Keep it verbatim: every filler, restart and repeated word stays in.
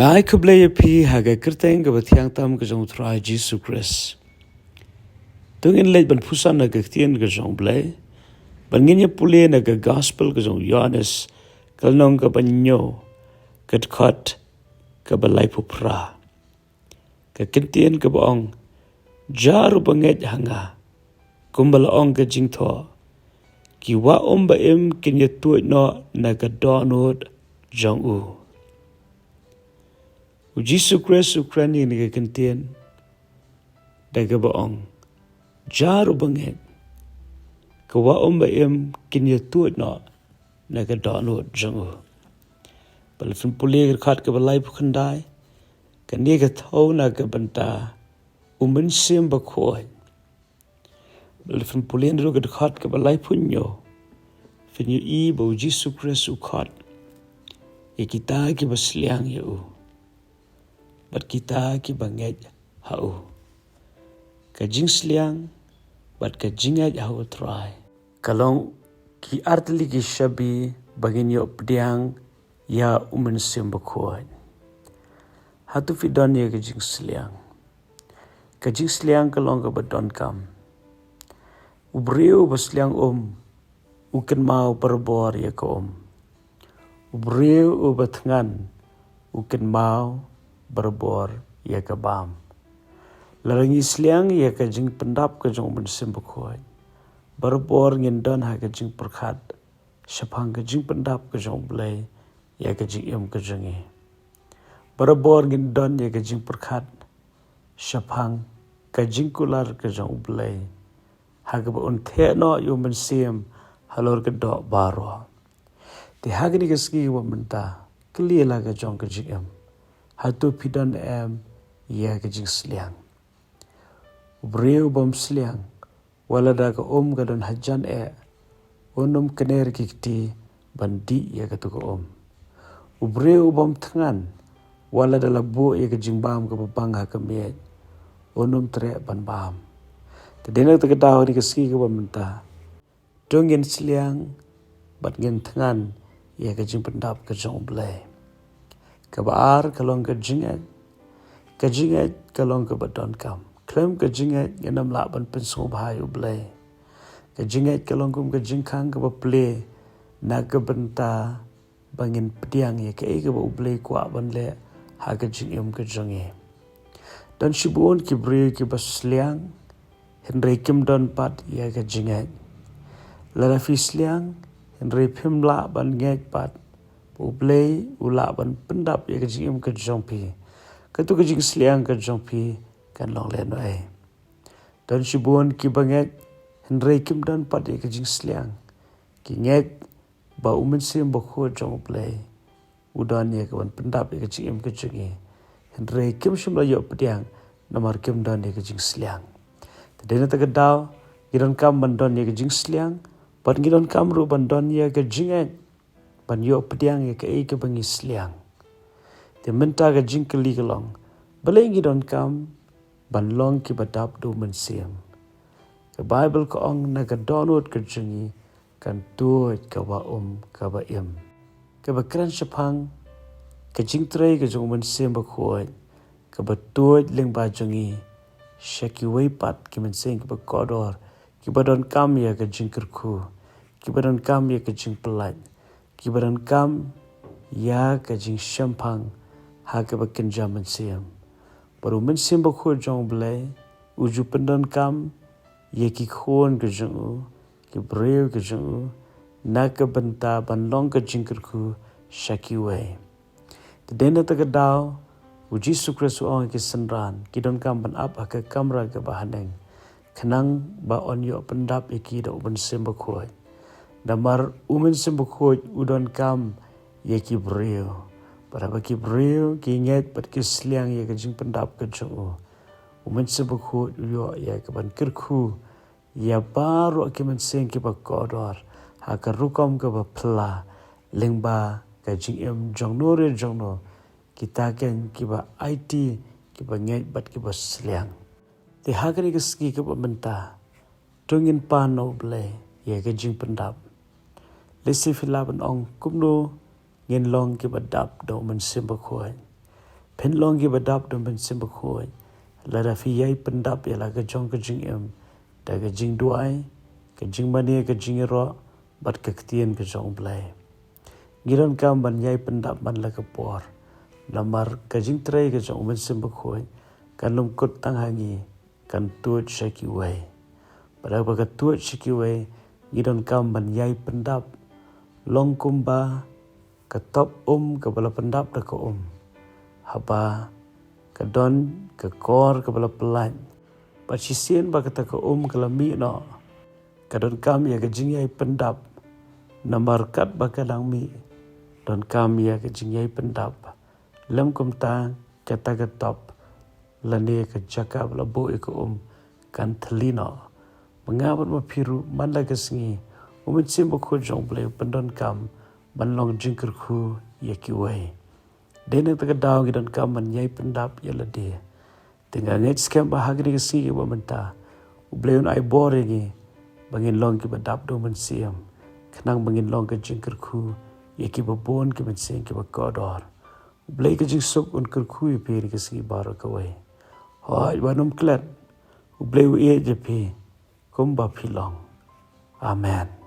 Ai khublei ïa phi ha ka kyrteng kaba thiang tam ka jong U Trai Jisu Khrist. To ngin leit ban pule na ka ktien ka jong U Blei, ban ngin ïa pule na ka gospel ka jong u Ïoannis, ka lynnong kaba hynñiew, ka dkhot kaba laiphew phra. Ka ktien kaba ong, jar uba ngeit ha nga, kumba la ong ka jingthoh, ki wah um ba im kin ïa tuid noh na ka dohnud jong u. U Jisu Khrist u kren ïa kane ka ktien da kaba ong, jar uba ngeit, ki wah um ba im kin ïa tuid noh na ka dohnud jong u. Ba la phin pule ka dkhot kaba laiphew khyndai, kane ka thew na ka bynta u Mynsiem Bakhuid. Ba la phin pule na ka dkhot kaba laiphew hynñiew, phin ïohi ba U Jisu Khrist u khot ïa kita kiba sliang ïa u, bad kita kiba ngeit ha u. Ka jingsliang bad ka jingngeit ha U Trai ka long ki artylli ki shabi ba ngin ïoh pdiang ïa u Mynsiem Bakhuid. Hato phi don ïa ka jingsliang? Ka jingsliang ka long kaba donkam. U briew uba sliang um, u kynmaw barabor ïa ka um. U briew uba thngan, u kynmaw barabor ïa ka bam. Lada ngi sliang ïa ka jingpyndap ka jong u Mynsiem Bakhuid, barabor ngin don ha ka jingpyrkhat shaphang ka jingpyndap ka jong U Blei ïa ka jingim ka jong ngi. Barabor ngin don ïa ka jingpyrkhat shaphang ka jingkular ka jong U Blei, ha kaba un theh noh ïa u Mynsiem halor ka doh baroh. Te ha kane ka sngi kaba mynta, kylli la ka jong ka jingim, hato phi don em ïa ka jingsliang? U briew bym sliang, wat lada ka um ka don hajan eh, un ym kner ki kti ban dih ïa katu ka um. U briew bym thngan, wat lada la buh ïa ka jingbam kaba bang ha ka miej, un ym treh ban bam. Te dei na kata ka daw ha kane ka sngi kaba mynta, to ngin sliang bad ngin thngan ïa ka jingpyndap ka jong U Blei. Kaba ar ka long ka jingngeit. Ka jingngeit ka long kaba donkam. Khlem ka jingngeit ngin ym lah ban pynsngewbha ïa U Blei. Ka jingngeit ka long kum ka jingkhang kaba plie na ka bynta ba ngin pdiang ïa kaei kaba U Blei u kwah ban leh ha ka jingim ka jong ngi. Don shibun ki briew kiba sliang, hynrei kim don pat ïa ka jingngeit. Lada phi sliang, hynrei phim lah ban ngeit pat ba U Blei u lah ban pyndap ïa ka jingim ka jong phi, katu ka jingsliang ka jong phi kan long lehnohei? Don shibun kiba ngeit, hynrei kim don pat ïa ka jingsliang. Ki ngeit ba u Mynsiem Bakhuid jong U Blei u don ïa kaban pyndap ïa ka jingim ka jong ngi, hynrei kim shym la ïoh pdiang namar kim don ïa ka jingsliang. Te dei na kata ka daw, ngi donkam ban don ïa ka jingsliang, bad ngi donkam ruh ban don ïa ka jingngeit ban ïoh pdiang ïa kaei kaba ngi sliang. Te mynta ka jingkylli ka long, balei ngi donkam ban long kiba dap da u Mynsiem? Ka Baibl ka ong, na ka dohnud ka jong ngi kan tuid ka wah um kaba im. Kaba kren shaphang ka jingtrei ka jong u Mynsiem Bakhuid, kaba tuid lyngba jong ngi sha kiwei pat ki mynsiem kiba kordor, kiba donkam ïa ka jingkyrkhu, kiba donkam ïa ka jingpyllait, kiba donkam ïa ka jingshemphang ha kaba kynja mynsiem. Bad u Mynsiem Bakhuid jong U Blei u ju pyndonkam ïa ki khun ka jong u, ki briew ka jong u, na ka bynta ban long ka jingkyrkhu sha kiwei. Te dei na kata ka daw, u Jisu Khrist u ong ïa ki synran, ki donkam ban ap ha ka kamra kaba haneng, khnang ba un ïoh pyndap ïa ki da u Mynsiem Bakhuid. Namar u Mynsiem Bakhuid u donkam ïa ki briew. Bad haba ki briew ki ngeit bad ki sliang ïa ka jingpyndap ka jong u, u Mynsiem Bakhuid u ïoh ïa kaban kyrkhu ïa baroh ki mynsiem kiba kordor ha ka rukom kaba phylla, lyngba ka jingim jongno re jongno, kita ken kiba aiti, kiba ngeit bad kiba sliang. Te ha kane ka sngi kaba mynta, to ngin pan na U Blei ïa ka jingpyndap. Lehse phi lah ban ong, kumno ngin long kiba dap da u Mynsiem Bakhuid? Phin long kiba dap da U Mynsiem Bakhuid lada phi ïai pyndap ïa la ka jong ka jingim da ka jingduwai, ka jingmane, ka jingïaroh bad ka ktien ka jong U Blei. Ngi donkam ban ïai pyndap man la ka por, namar ka jingtrei ka jong U Mynsiem Bakhuid kan ym kut tang ha ngi, kan tuid sha kiwei. Bad haba ka tuid sha kiwei, ngi donkam ban ïai pyndap, long kumba ka top um kaba la pyndap da ka um, haba ka don ka kor kaba la pyllait, bad shisien ba kata ka um ka la mih noh, ka donkam ïa ka jingïai pyndap. Namar katba ka dang mih, donkam ïa ka jingïai pyndap. Lym kumta, kata ka top lane ka jaka ba la buh ïa ka um kan thylli noh. Ma nga bad ma phi ruh man la ka sngi, U Mynsiem Bakhuid jong U Blei u pyndonkam ban long jingkyrkhu ïa kiwei. Dei na kata ka daw ngi donkam ban ïai pyndap ïa lade. Te nga ngeit skhem ba ha kane ka sngi kaba mynta, U Blei un ai bor ïa ngi ba ngin long kiba dap da U Mynsiem, khnang ba ngin long ka jingkyrkhu ïa kiba bun ki mynsiem kiba kordor. U Blei ka jingsuk un kyrkhu ïa phi ha kane ka sngi baroh kawei. Hooid, wat nym klet. U Blei u ïeit ïa phi kumba phi long. Amen.